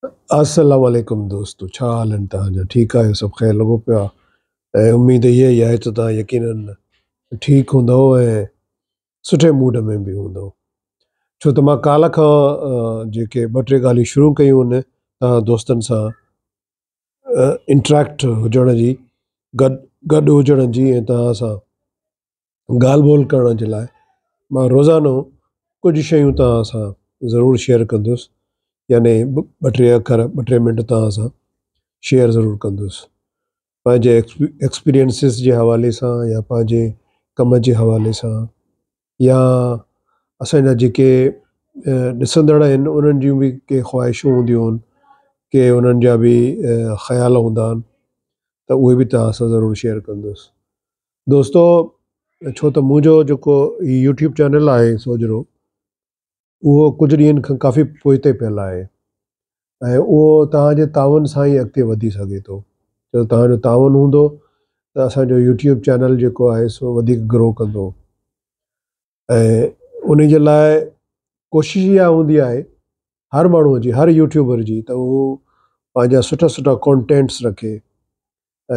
السلام عليڪم دوستو ڇا حال آهن توهان جا ٺيڪ آهيو سڀ خير لڳو پيو آهي ۽ اميد اها ئي آهي ته توهان يقينن ٺيڪ هوندؤ ۽ سٺي موڊ ۾ به هوندؤ ڇو ته مان ڪالهه کان جيڪي ٻه ٽي ڳالهيون شروع ڪيون آهن توهان دوستن سان انٽريڪٽ هجڻ جي گڏ گڏ هجڻ جي ۽ توهان سان ڳالهه ٻولهه ڪرڻ جي لاء مان روزانو ڪجهه شيون توهان سان ضرور شيئر ڪندس يعني ٻه ٽي اکر ٻه ٽي منٽ توهان سان شيئر ضرور ڪندس پنهنجي ايڪسپيرينسز جي حوالي سان يا پنهنجي ڪم جي حوالي سان يا اسان جا جيڪي ڏسندڙ آهن انهن جون به ڪي خواهشون هونديون آهن ڪي انهن جا به خيال هوندا آهن ته اهي به توهان سان ضرور شيئر ڪندس. دوستو ڇو ته منهنجو جيڪو هي يوٽيوب چينل آهي سوجهرو اهو ڪجهه ڏينهن کان ڪافي پوئتي پيل آهي ۽ اهو توهان جي تعاون سان ئي اڳتي وڌي سگهي ٿو ڇو ته توهان جو تعاون هوندو ته اسان جو يوٽيوب چينل جيڪو آهي سو وڌيڪ گرو ڪندو ۽ ان جي لاء ڪوشش اها هوندي آهي هر ماڻهو جي هر يوٽيوبر جي ته هو پنهنجا سٺا سٺا ڪانٽينٽس رکي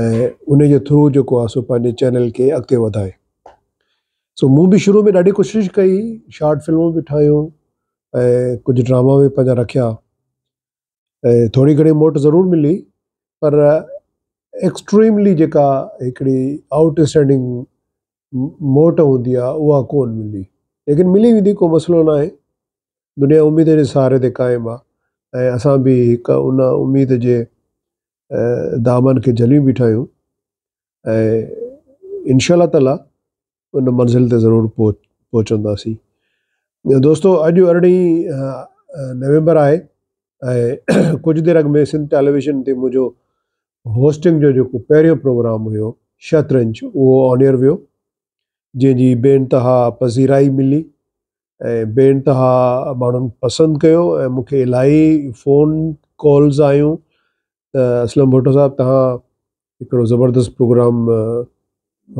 ۽ ان جي ٿرو جيڪو آهي سو پنهنجي چينل کي اڳتي وڌائي. سو مون به شروع ۾ ڏاڍي ڪوشش ڪئي شارٽ فلمون به ٺاهيون ۽ ڪجهه ڊراما به پنهنجا رکيا ۽ ٿوري گهڻي موٽ ضرور ملي پر ايڪسٽريملي جيڪا هڪڙي آئوٽ اسٽينڊنگ موٽ هوندي آهي اها ڪونه ملي ليڪن ملي ويندي ڪو مسئلو ناهي دنيا اميد جي سهاري تي قائم آهي ۽ اسان به هڪ ان اميد جي دامن کي جهليون بيٺا آهيون ۽ انشاء الله تعالي ان منزل تي ضرور پهچنداسين. دوستو اڄ 18 نومبر آهي ۽ ڪجهه دير اڳ ۾ سنڌ ٽيليويزن تي منهنجو هوسٽنگ جو جيڪو پهريون پروگرام هيو شطرنج اهو آن ايئر ويو جنهن جي بي انتها پذيرائي ملي ۽ بي انتها ماڻهن پسند ڪيو ۽ مون کي الاهي فون ڪالز آيون ته اسلم ڀٽو صاحب توهان هڪڙو زبردست پروگرام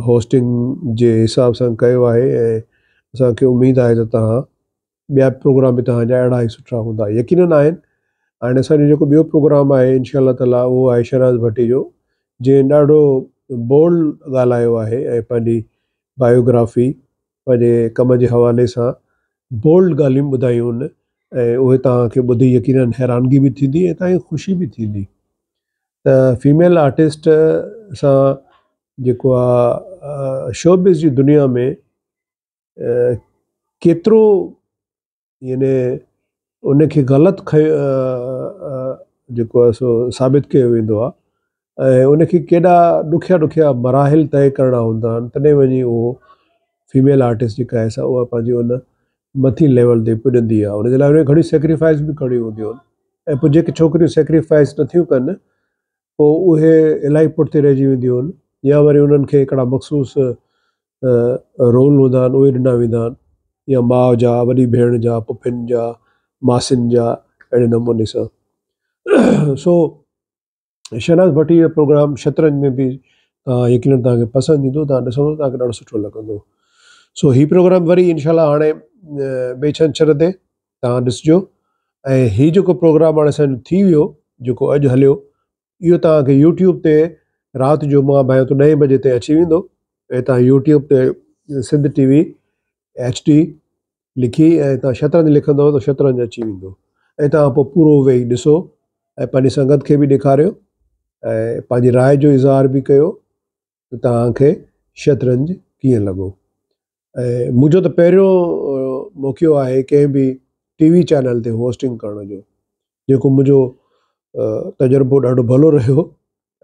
هوسٽنگ جي حساب سان ڪيو آهي ۽ اسانکي اميد آهي ته توهان ٻيا پروگرام به توهان جا اهڙا ئي سٺا هوندا. يقينن آهن. هاڻي اسان جو جيڪو ٻيو پروگرام آهي انشاء الله تعالي اهو آهي شهناز ڀٽي جو جنهن ڏاڍو بولڊ ڳالهايو آهي ۽ پنهنجي بايوگرافي پنهنجي ڪم جي حوالي سان بولڊ ڳالهيون ٻڌايون آهن ۽ اهي توهان کي ٻڌي يقينن حيرانگي به ٿيندي ۽ توهان کي خوشي به ٿيندي ته فيميل آرٽسٽ سان جيڪو آهي شوبز جي دنيا ۾ ڪيترو يعني ان کي غلط جيڪو آهي سو ثابت ڪيو ويندو آهي ۽ ان کي ڪيڏا ڏکيا ڏکيا مراحل طئي ڪرڻا هوندا آهن تڏهن وڃي اهو فيميل آرٽسٽ جيڪا آهي سا اها پنهنجي ان مٿين ليول تي پڄندي آهي ان جي لاء ان کي گهڻيون سيڪريفائس به ڪرڻيون هونديون آهن ۽ پوء جيڪي ڇوڪريون سيڪريفائس نٿيون ڪن پوء اهي الاهي پٺتي رهجي وينديون آهن يا وري انهن کي هڪڙا مخصوص رول هوندا آهن اهي ڏنا ويندا آهن يا ماء جا وڏي ڀيڻ جا پڦين جا ماسين جا اهڙي نموني سان سو شهناز ڀٽي جو پروگرام شطرنج ۾ به توهان يقينن توهان کي پسند ايندو توهان ڏسندو توهان کي ڏاڍو سٺو لڳندو سو هي پروگرام وري انشاء الله هاڻي ٻئي ڇنڇر تي توهان ڏسجو ۽ هي جيڪو پروگرام هاڻي اسان جو ٿي ويو جيڪو اڄ هليو اهو توهان کي يوٽيوب تي رات جو مان ڀانيان ٿو ڏهين بجي تائين اچي ويندو ۽ توهان يوٽيوب تي سنڌ ٽي وي ايڇ ڊي لکي ۽ توهان شطرنج لکندو ته شطرنج اچي ويندو ۽ توهان پوء پورو ويهي ڏسو ۽ پنهنجي سنگت کي به ڏيکاريو ۽ پنهنجي راء جو اظهار به ڪيو ته توهان کي شطرنج ڪيئن لڳو ۽ منهنجو ته پهريون موقعو آهي ڪنهن به ٽي وي چينل تي هوسٽنگ ڪرڻ جو جيڪو منهنجو تجربو ڏاڍو ڀلو رهيو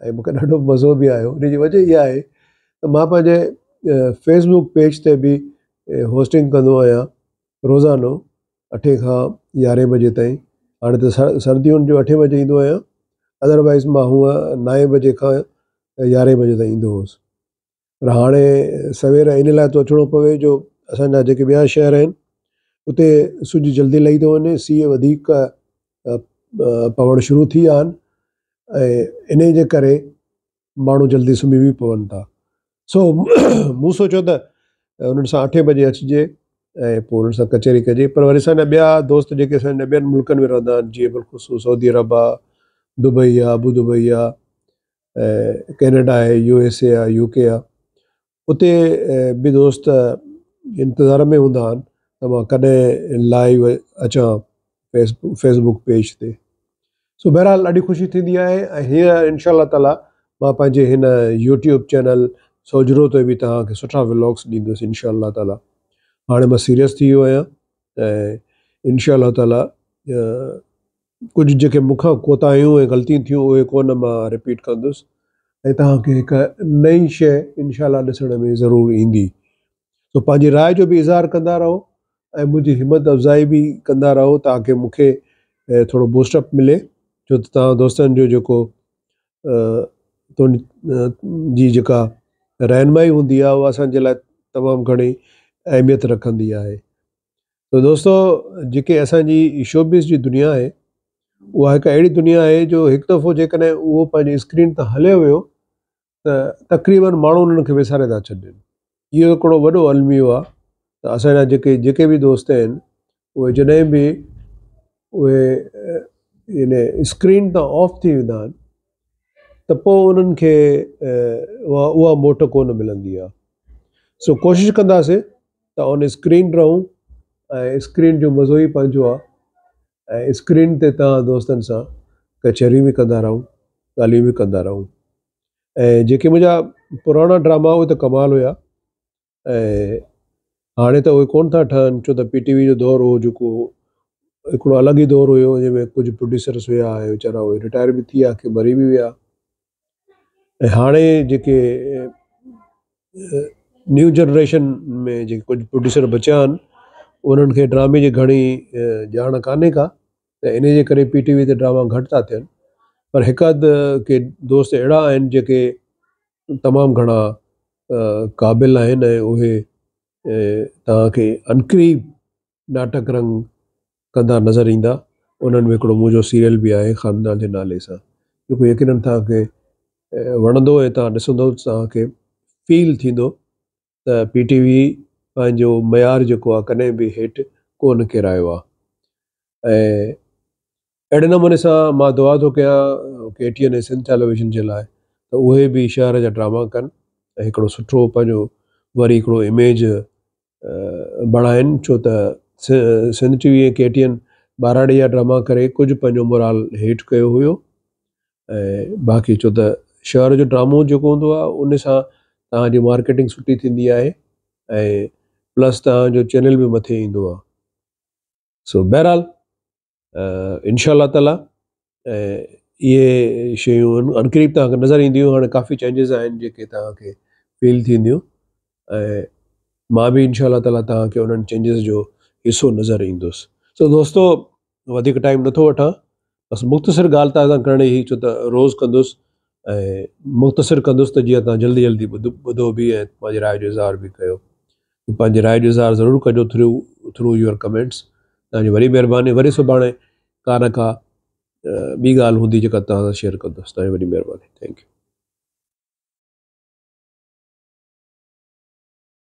۽ مونکي ڏاڍو مزو به آيو ان جي وجه اها آهي ته مان پنهنجي فيس بڪ پيج تي به هوسٽنگ ڪندو آهيان روزانو اٺين کان يارهين بجي تائين هاڻي ته سردين جو اٺين بجي ايندو آهيان ادروائز مان هونء نائين بجي کان يارهين بجي تائين ايندو هوس پر هاڻي سوير ان لاء ٿو اچڻو پوي جو اسان جا جيڪي ٻيا شهر آهن اتي سج جلدي لهي ٿو وڃي سيء وڌيڪ پوڻ شروع ٿي ويا آهن ۽ ان جي ڪري ماڻهو جلدي سمهي به پون ٿا سو مون سوچيو ته انهن سان اٺين بجي اچجي. ۽ پوء انهن سان ڪچهري ڪجي پر وري اسان جا ٻيا دوست جيڪي اسان جا ٻين ملڪن ۾ رهندا آهن جيئن بالخصوص سعودي عرب آ، دبئي آ، ابو دبئي آ ۽ ڪينيڊا آهي، يو ايس اي آ، يو ڪي آ، اتي به دوست انتظار ۾ هوندا آهن ته مان ڪڏهن لائيو اچان فيس بڪ پيج تي. سو بهرحال ڏاڍي خوشي ٿيندي آهي ۽ هينئر انشاء الله تعالي مان پنهنجي هن يوٽيوب چينل سوجهرو تي به توهان کي سٺا ولاگس ڏيندس انشاء الله تعالي. هاڻي مان سيريس ٿي ويو آهيان ۽ انشاء الله تعالي ڪجهه جيڪي مون کان ڪوتاهيون ۽ غلطيون ٿيون اهي ڪونه مان رپيٽ ڪندس ۽ توهان کي هڪ نئين شيء انشاء الله ڏسڻ ۾ ضرور ايندي. سو پنهنجي راء جو به اظهار ڪندا رهو ۽ منهنجي همت افزائي به ڪندا رهو تاڪه مون کي ٿورو بوسٽ اپ ملي ڇو ته توهان دوستن جو جيڪو جي جيڪا رهنمائي هوندي آهي اها اسان جي لاء تمام گهڻي اهميت رکندي آهي. ته دوستو جيڪي اسان جي شوبز جي دنيا آهي اها هڪ اهڙي دنيا آهي جو هڪ دفعو جيڪڏهن اهو پنهنجي اسڪرين تان هليو ويو ته تقريبن ماڻهو انهن کي وساري ٿا ڇڏين. اهو هڪڙو وڏو الميو آهي ته اسان جا جيڪي جيڪي به دوست آهن اهي جڏهن به اهي يعني اسڪرين تان آف ٿي ويندا آهن ته پوء انهن کي اها اها موٽ ڪونه ملندي آهي. سو ڪوشش ڪنداسين ته آن اسڪرين رهون ۽ اسڪرين جو مزو ئي پنهنجو آ ۽ اسڪرين تي توهان دوستن سان ڪچهريون به ڪندا رهون ڳالهيون به ڪندا رهون ۽ جيڪي منهنجا پراڻا ڊراما اهي ته ڪمال هيا ۽ هاڻي ته اهي ڪون ٿا ٺهن ڇو ته پي ٽي وي جو دور هو جيڪو هڪڙو الڳ ئي دور هيو جنهن ۾ ڪجهه پروڊيوسرس هيا ۽ ويچارا اهي رٽائر به ٿي ويا ڪي مري به ويا ۽ هاڻي جيڪي نيو جنريشن ۾ جيڪي ڪجهه پروڊيوسر بچيا آهن انهن کي ڊرامي جي گهڻي ڄاڻ ڪانهي ڪا ته ان جي ڪري پي ٽي وي تي ڊراما گهٽ ٿا ٿين پر هڪ اڌ ڪي دوست اهڙا آهن جيڪي تمام گهڻا قابل آهن ۽ اهي توهان کي عنقريب ناٽڪ رنگ ڪندا نظر ايندا. انهن ۾ هڪڙو منهنجو سيريل به آهي خاندان جي نالي سان جيڪو يقينن توهان کي وڻندو ۽ توهان ڏسندو ته توهان کي فيل ٿيندو ته پي ٽي وي پنهنجو معيار جيڪو آهي ڪڏهن به هيٺ ڪونه ڪيرايو آهي ۽ اهڙي نموني سان مان دعا ٿو ڪيان K T N ۽ Sindh television جي لاء ته اهي به شهر جا ڊراما ڪن ۽ هڪڙو سٺو پنهنجو وري هڪڙو اميج بڻائن ڇو ته Sindh T V ۽ K T N ٻهراڙي جا ڊراما ڪري ڪجهه پنهنجو مورال هيٺ ڪيو هيو ۽ باقي ڇو ته شهر جو ڊرامو جيڪو هوندو آهي ان سان توهان جي مارڪيٽنگ سٺي ٿيندي آهي ۽ پلس توهان جو چينل به مٿي ايندو آهي سو بهرحال انشاء الله تعالي اهي شيون عنقريب توهان کي نظر اينديون هاڻي ڪافي چينجز آهن جيڪي توهان کي فيل ٿينديون ۽ مان به انشاء الله تعالي توهان کي انهن چينجز جو حصو نظر ايندس. سو دوستو وڌيڪ ٽائيم نٿو وٺان بس مختصر ڳالهه توهان سان ڪرڻي هئي ڇو ته روز ڪندس ۽ مختصر ڪندس ته جيئن توهان جلدي جلدي ٻڌو به ۽ پنهنجي راء جو اظهار به ڪيو. پنهنجي راء جو اظهار ضرور ڪجو ٿرو ٿرو your comments. توهان جي وڏي مهرباني وري سڀاڻي ڪا نه ڪا ٻي ڳالهه هوندي جيڪا توهان سان شيئر ڪندس توهان جي وڏي مهرباني thank you.